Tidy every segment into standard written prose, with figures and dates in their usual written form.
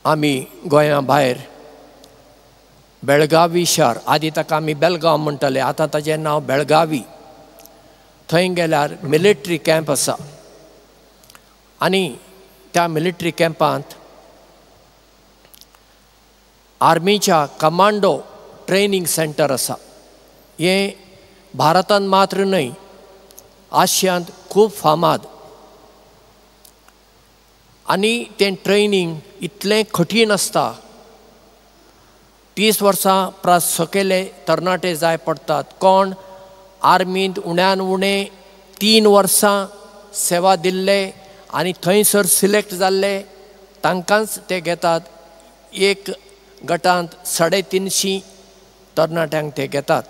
आमी गोंया भायर बेळगावी शार, आदी ताका आमी बेलगांव म्हणटाले, आतां ताचें नांव बेळगावी, थंय गेल्यार मिलिटरी कॅम्प आसा आनी त्या मिलिटरी कॅम्पांत आर्मीच्या कमांडो ट्रेनींग सेंटर आसा. हें भारतांत मात्र न्हय, आशियांत खूब फामाद आनी तें ट्रेनींग इतलें कठीण आसता. 30 वर्सां प्रास सकयले तरणाटे जाय पडटात. कोण आर्मींत उण्यान उणें 3 वर्सां सेवा दिल्ले आनी थंयसर सिलेक्ट जाल्ले तांकांच ते घेतात. एक गटांत 350 तरणाट्यांक ते घेतात.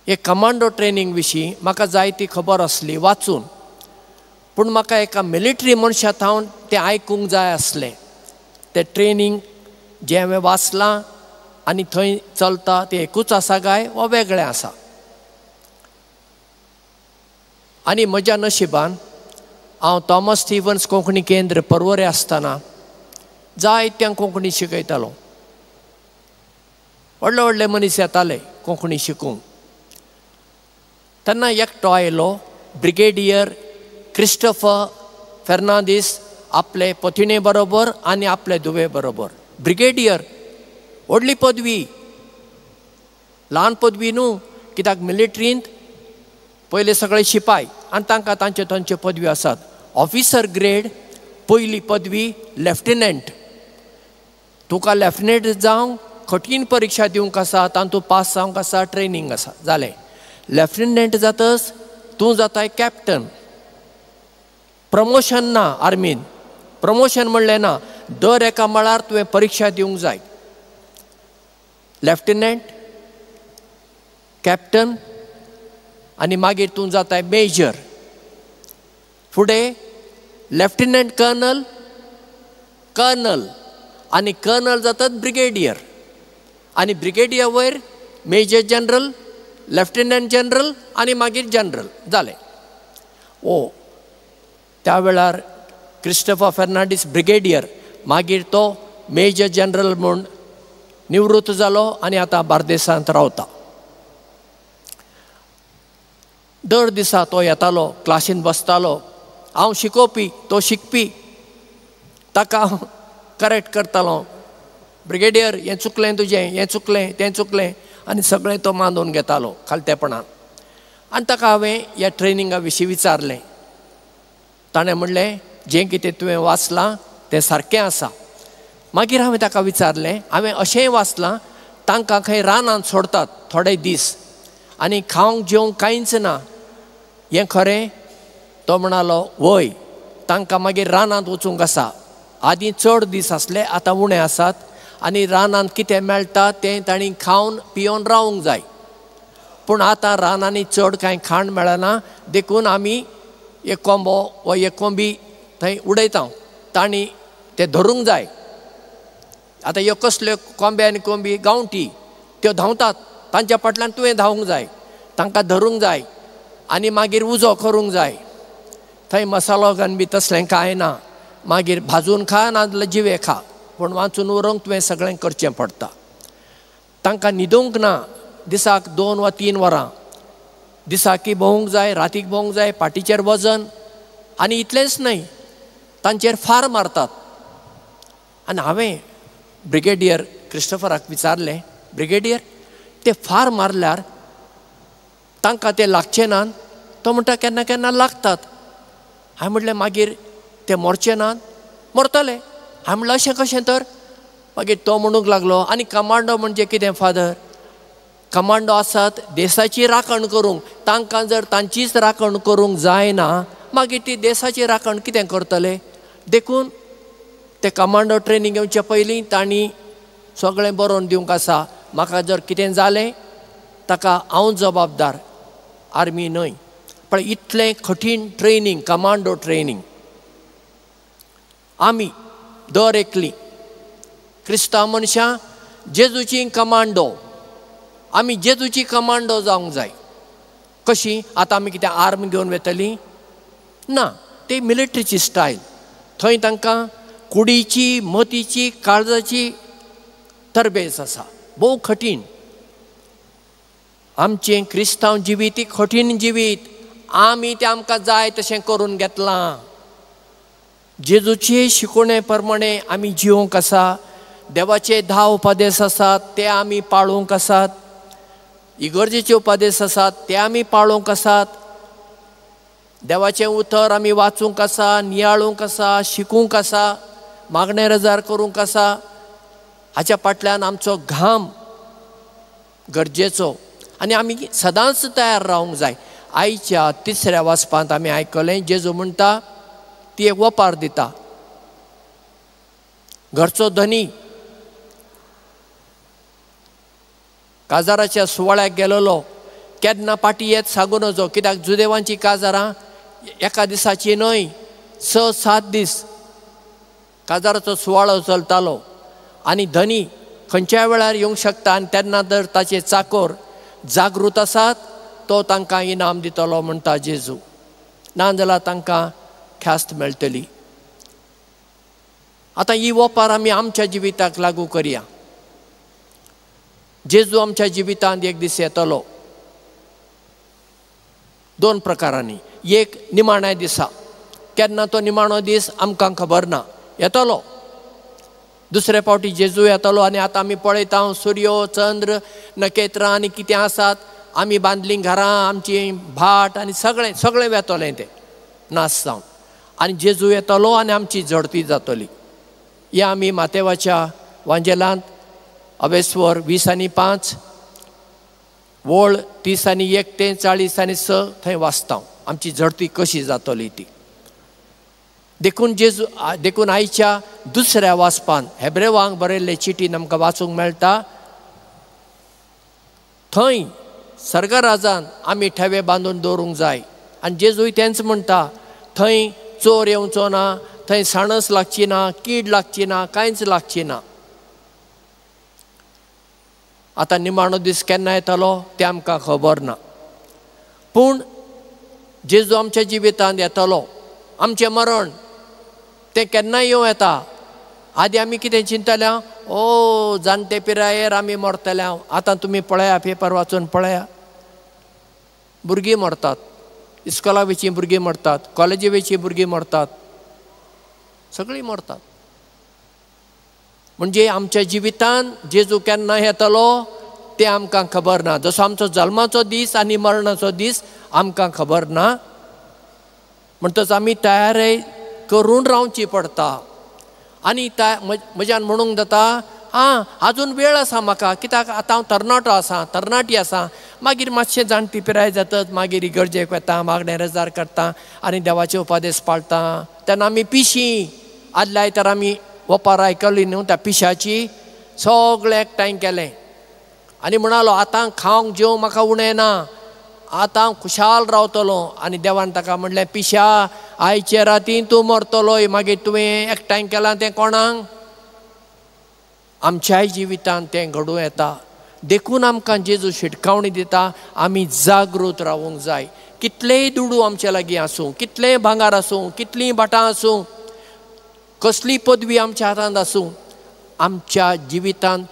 हे कमांडो ट्रेनींग विशीं म्हाका जायती खबर आसली वाचून, पूण म्हाका एका मिलिटरी मनशा थावन तें आयकूंक जाय आसलें. तें ट्रेनींग जें हांवें वाचलां आनी थंय चलता तें एकूच आसा काय वा वेगळें आसा. आनी म्हज्या नशिबान हांव थॉमस स्टीवन्स कोंकणी केंद्र पर्वरे आसतना जायत्यांक कोंकणी शिकयतालो. व्हडले व्हडले मनीस येताले कोंकणी शिकूंक. तेन्ना एकटो आयलो, ब्रिगेडियर क्रिस्टोफर फेर्नांदीस, आपले पतिणे बरोबर आनी आपले धुवे बरोबर. ब्रिगेडियर व्हडली पदवी, ल्हान पदवी न्हू, कित्याक मिलिटरींत पयले सगळे शिपाय आनी तांकां तांच्यो तांच्यो पदवी आसात. ऑफिसर ग्रेड पयली पदवी लेफ्टिनंट. तुका लेफ्टिनंट जावंक कठीण परिक्षा दिवंक आसा, तातूंत पास जावंक आसा, ट्रेनींग आसा. जालें, लेफ्टिनंट जातच तूं जाताय कॅप्टन. प्रमोशन ना आर्मीन, प्रमोशन म्हणलें ना, दर एका मळार तुवें परिक्षा दिवंक जाय. लेफ्टिनंट, कॅप्टन आनी मागीर तूं जाताय मेजर. फुडें लेफ्टिनंट कर्नल, कर्नल आनी कर्नल जातात ब्रिगेडियर आनी ब्रिगेडियर वयर मेजर जनरल, लेफ्टिनंट जनरल आनी मागीर जनरल. जालें. ओ त्या वेळार क्रिस्टोफर फेर्नांडीस ब्रिगेडियर, मागीर तो मेजर जनरल म्हूण निवृत्त जालो आनी आतां बार्देसांत रावता. दर दिसा तो येतालो, क्लासीन बसतालो, हांव शिकोवपी, तो शिकपी, ताका हांव करेक्ट करतालो. ब्रिगेडियर हें चुकलें तुजें, हें चुकलें, तें चुकलें, आनी सगळें तो मानून घेतालो खालतेपणान. आनी ताका हांवें ह्या ट्रेनिंगा विशीं विचारलें. ताणें म्हणलें जें कितें तुवें वाचलां तें सारकें आसा. मागीर हांवें ताका विचारलें, हांवें अशेंय वाचलां तांकां खंय रानांत सोडतात थोडे दीस आनी खावंक जेवंक कांयच ना, हें खरें? तो म्हणालो वय, तांकां मागीर रानांत वचूंक आसा. आदीं चड दीस आसले, आतां उणें आसात आनी रानांत कितें मेळटा तें तांणी खावन पियोवन रावंक जाय. पूण आतां रानांनी चड कांय खाण मेळना, देखून आमी एक कोंबो वा एक कोंबी थंय उडयता, तांणी तें धरूंक जाय. आतां ह्यो कसल्यो कोंबे आनी कोंबी गांवठी, त्यो धांवतात, तांच्या फाटल्यान तुवें धांवूंक जाय, तांकां धरूंक जाय आनी मागीर उजो करूंक जाय. थंय मसालो घालून बी तसलें कांय ना, मागीर भाजून खा नाजाल्यार जिवे खा, पूण वाचून उरोंक तुवें सगळें करचें पडटा. तांकां न्हिदूंक ना, दिसाक 2 वा 3 वरां, दिसाकी भोंवूंक जाय, रातीक भोंवूंक जाय, पाटीचेर वजन, आनी इतलेंच न्हय तांचेर फार मारतात. आनी हांवें ब्रिगेडियर क्रिस्टोफराक विचारलें, ब्रिगेडियर ते फार मारल्यार तांकां ते लागचे नात? तो म्हणटा केन्ना केन्ना लागतात. हांवें म्हणलें मागीर ते मरचे नात? मरतले. हांवें म्हणलें अशें कशें तर? मागीर तो म्हणूंक लागलो, आनी कमांडो म्हणजे कितें फादर? कमांडो आसात देशाची राखण करूंक, तांकां जर तांचीच राखण करूंक जायना मागीर ती देशाची राखण कितें करतले? देखून ते कमांडो ट्रेनींग घेवचे पयलीं तांणी सगळें बरोवन दिवंक आसा, म्हाका जर कितें जालें ताका हांव जबाबदार, आर्मी न्हय. पण इतलें कठीण ट्रेनींग, कमांडो ट्रेनींग. आमी दर एकली क्रिस्तांव मनशां जेजूची कमांडो, आमी जेजूची कमांडो जावंक जाय. कशी? आतां आमी कितें आर्म घेवन वतलीं ना, ती मिलिटरीची स्टायल. थंय तांकां कुडीची, मतीची, काळजाची तरबेज आसा, भोव कठीण. आमचें क्रिस्तांव जिवीत कठीण जिवीत, आमी तें आमकां जाय तशें करून घेतलां. जेजूचे शिकोवणे प्रमाणे आमी जिवंक आसा, देवाचे 10 उपदेश आसात ते आमी पाळूंक आसात, इगर्जेचे उपदेश आसात ते आमी पाळूंक आसात, देवाचें उतर आमी वाचूंक आसा, नियाळूंक आसा, शिकूंक आसा, मागणें रजार करूंक आसा. हाच्या फाटल्यान आमचो घाम गरजेचो आनी आमी सदांच तयार रावंक जाय. आयच्या तिसऱ्या वाचपांत आमी आयकलें, जेजू म्हणटा ती एक वपार दिता, घरचो धनी काजाराच्या सुवाळ्याक गेलेलो, केन्ना पाटी येत सांगू नजो, कित्याक जुदेवांची काजारां एका दिसाची न्हय, 6-7 दीस काजाराचो सुवाळो चलतालो आनी धनी खंयच्याय वेळार येवंक शकता आनी तेन्ना जर ताचे चाकोर जागृत आसात तो तांकां इनाम दितलो म्हणटा जेजू, ना जाल्यार तांकां ख्यास्त मेळटली. आतां ही वपार आमी आमच्या जिविताक लागू करया. जेजू आमच्या जिवितांत एक दीस येतलो 2 प्रकारांनी. एक निमाण्या दिसा, केन्ना तो निमाणो दीस आमकां खबर ना, येतलो. दुसरे फावटी जेजू येतलो आनी आतां आमी पळयता सुर्यो, चंद्र, नखेत्रां आनी कितें आसात, आमी बांदलीं घरां, आमची भाट आनी सगळें सगळें वेतलें तें नाश जावन, आनी जेजू येतलो आनी आमची झडती जातली. हे आमी मातेवाच्या वांजेलांत अवेस्वर 20:5 वळ 30:1 ते 40:6 थंय वाचता आमची झडती कशी जातली ती. देखून जेजू, देखून आयच्या दुसऱ्या वाचपान हेब्रेवांक बरयल्ले चिटीन आमकां वाचूंक मेळटा, थंय सर्गराजान आमी ठेवे बांदून दवरूंक जाय. आनी जेजूय तेंच म्हणटा, थंय चोर येवचो ना, थंय साणस लागची ना, कीड लागची ना, कांयच लागची ना. आतां निमाणो दीस केन्ना येतलो तें आमकां खबर ना, पूण जेजू आमच्या जिवितांत येतलो. आमचें मरण तें केन्नाय येवं येता. आदी आमी कितें चिंतल्या, ओ जाणटे पिरायेर आमी मरतले. आतां तुमी पळया, पेपर वाचून पळया, भुरगीं मरतात, इस्कोला वयचीं भुरगीं मरतात, कॉलेजी वयचीं भुरगीं मरतात, सगळीं मरतात. म्हणजे आमच्या जिवितांत जेजू केन्ना येतलो तें आमकां खबर ना. जसो आमचो जल्माचो दीस आनी मरणाचो दीस आमकां खबर ना, म्हणटच आमी तयारी करून रावची पडटा. आनी म्हज्यान म्हणूंक जाता, आं आजून वेळ आसा म्हाका, कित्याक आतां हांव तरणाटो आसा, तरणाटी आसा, मागीर मातशें जाणटी पिराय जातच मागीर इगर्जेक वता, मागणें रजार करता आनी देवाचे उपदेश पाळटा. तेन्ना आमी पिशीं आदल्या आयतार आमी वपार आयकली न्हू त्या पिशाची, सगळें एकठांय केलें आनी म्हणालो आतां खावंक जेवंक म्हाका उणें ना, आतां हांव खुशाल रावतलो. आनी देवान ताका म्हणलें, पिशा आयचे रातीन तूं मरतलोय, मागीर तुवें एकठांय केलां तें कोणाक? आमच्याय जिवितांत तें घडूं येता. देखून आमकां जेजू शिटकावणी दिता, आमी जागृत रावूंक जाय. कितलेय दुडू आमचे लागीं आसूं, कितलेय भांगर आसूं, कितलीं भाटां आसूं, कसली पदवी आमच्या हातांत आसूं, आमच्या जिवितांत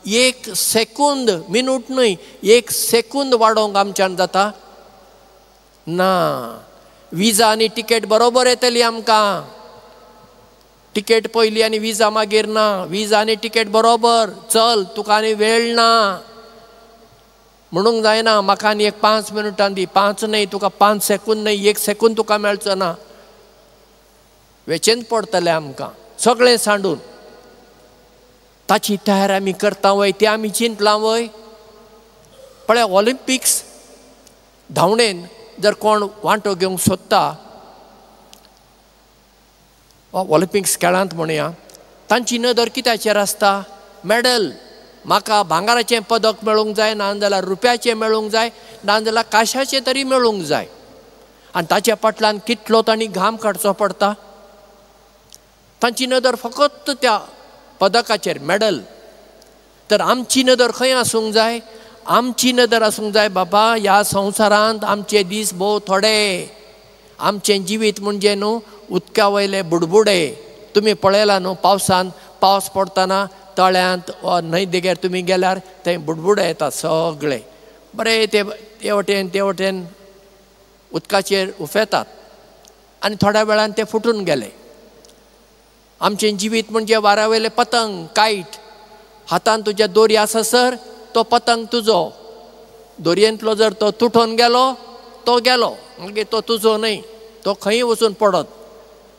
एक सेकूंद, मिनूट न्हय, एक सेकूंद वाडोवंक आमच्यान जाता ना. विजा आनी तिकेट बरोबर येतली आमकां, तिकेट पयली आनी विजा मागीर ना, विजा आनी तिकेट बरोबर, चल तुका आनी वेळ ना म्हणूंक जायना. म्हाका आनी एक 5 मिनटां दी, 5 न्हय तुका 5 सेकूंद न्हय, 1 सेकूंद तुका मेळचो ना. वेचेंच पडटलें आमकां सगळें सांडून. ताची तयारी आमी करता वय, तें आमी चिंतलां वय? पळय, ऑलिम्पिक्स धांवणेन जर कोण वांटो घेवंक सोदता, ऑलिम्पिक्स खेळांत म्हणया, तांची नदर कित्याचेर आसता? मॅडल. म्हाका भांगराचें पदक मेळूंक जाय, ना जाल्यार रुप्याचें मेळूंक जाय, ना जाल्यार कांश्याचें तरी मेळूंक जाय. आनी ताच्या फाटल्यान कितलो तांणी घाम काडचो पडटा. तांची नदर फकत त्या पदकाचेर, मॅडल. तर आमची नदर खंय आसूंक जाय? आमची नदर आसूंक जाय, बाबा ह्या संवसारांत आमचे दीस भोव थोडे, आमचें जिवीत म्हणजे न्हू उदका वयले बुडबुडे, तुमी पळयला न्हू, पावसान पावस पडटना तळ्यांत वा न्हंय देगेर तुमी गेल्यार थंय बुडबुडे येतात सगळे, बरे ते ते वटेन ते वटेन उदकाचेर उफेतात आनी थोड्या वेळान ते फुटून गेले. आमचें जिवीत म्हणजे वाऱ्या वयले पतंग, कायट. हातान तुज्या दोरी आसा सर तो पतंग तुजो, दोरयेंतलो जर तो तुटोन गेलो तो गेलो, मागीर तो तुजो न्हय, तो खंय वचून पडत.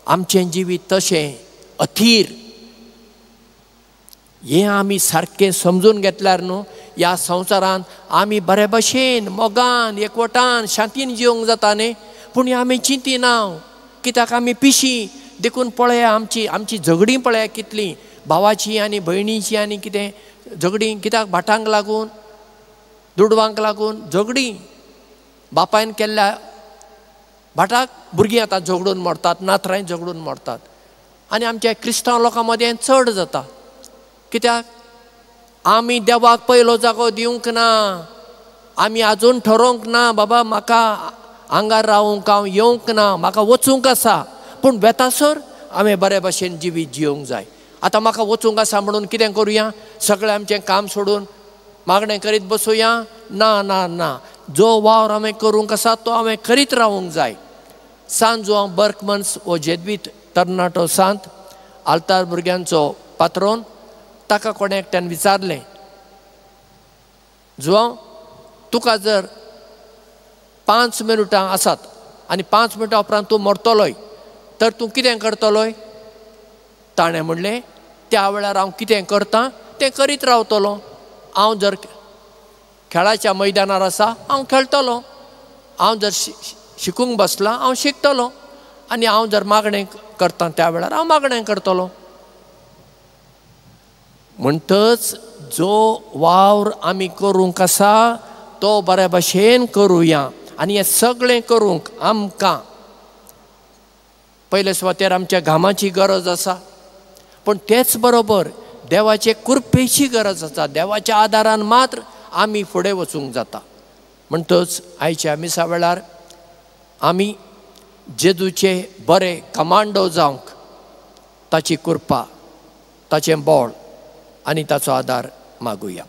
आमचें जिवीत तशें अथीर. हें आमी सारकें समजून घेतल्यार न्हू ह्या संवसारांत आमी बरे भशेन मोगान एकवटान शांतीन जिवंक जाता न्ही. पूण हें आमी चिंतिना, कित्याक आमी पिशी. देखून पळया आमची आमची झगडीं पळया कितलीं, भावाची आनी भयणीची आनी कितें झगडीं, कित्याक भाटांक लागून दुडवांक लागून झगडीं. बापायन केल्ल्या भाटाक भुरगीं आतां झगडून मरतात, नातरांय झगडून मरतात. आनी आमच्या क्रिस्तांव लोकां मदें चड जाता, कित्याक आमी देवाक पयलो जागो दिवंक ना. आमी आजून ठरोवंक ना बाबा म्हाका हांगा रावूंक हांव येवंक ना, म्हाका वचूंक आसा. पूण वेतासर हांवें बरे भशेन जिवीत जिवंक जाय. आतां म्हाका वचूंक आसा म्हणून कितें करुया, सगळें आमचें काम सोडून मागणें करीत बसुया? ना ना ना, जो वावर हांवें करूंक आसा तो हांवें करीत रावूंक जाय. सांत जुआंव बर्कमन्स हो जेद्वीत तरणाटो सांत, आल्तार भुरग्यांचो पात्रोन, ताका कोणें एकट्यान विचारलें, जुआंव तुका जर 5 मिनटां आसात आनी 5 मिनटां उपरांत तूं मरतलोय तर तूं कितें करतलोय? ताणें म्हणलें, त्या वेळार हांव कितें करतां तें करीत रावतलो. हांव जर खेळाच्या मैदानार आसा हांव खेळटलो, हांव जर शिकूंक बसलां हांव शिकतलो, आनी हांव जर मागणें करतां त्या वेळार हांव मागणें करतलो. म्हणटच जो वावर आमी करूंक आसा तो बऱ्या भशेन करुया. आनी हें सगळें करूंक आमकां पयले सुवातेर आमच्या घामाची गरज आसा, पूण तेच बरोबर देवाचे कृपेची गरज आसा. देवाच्या आदारान मात्र आमी फुडें वचूंक जाता. म्हणटच आयच्या मिसा वेळार आमी जेजूचे बरे कमांडो जावंक ताची कृपा, ताचें बळ आनी ताचो आदार मागुया.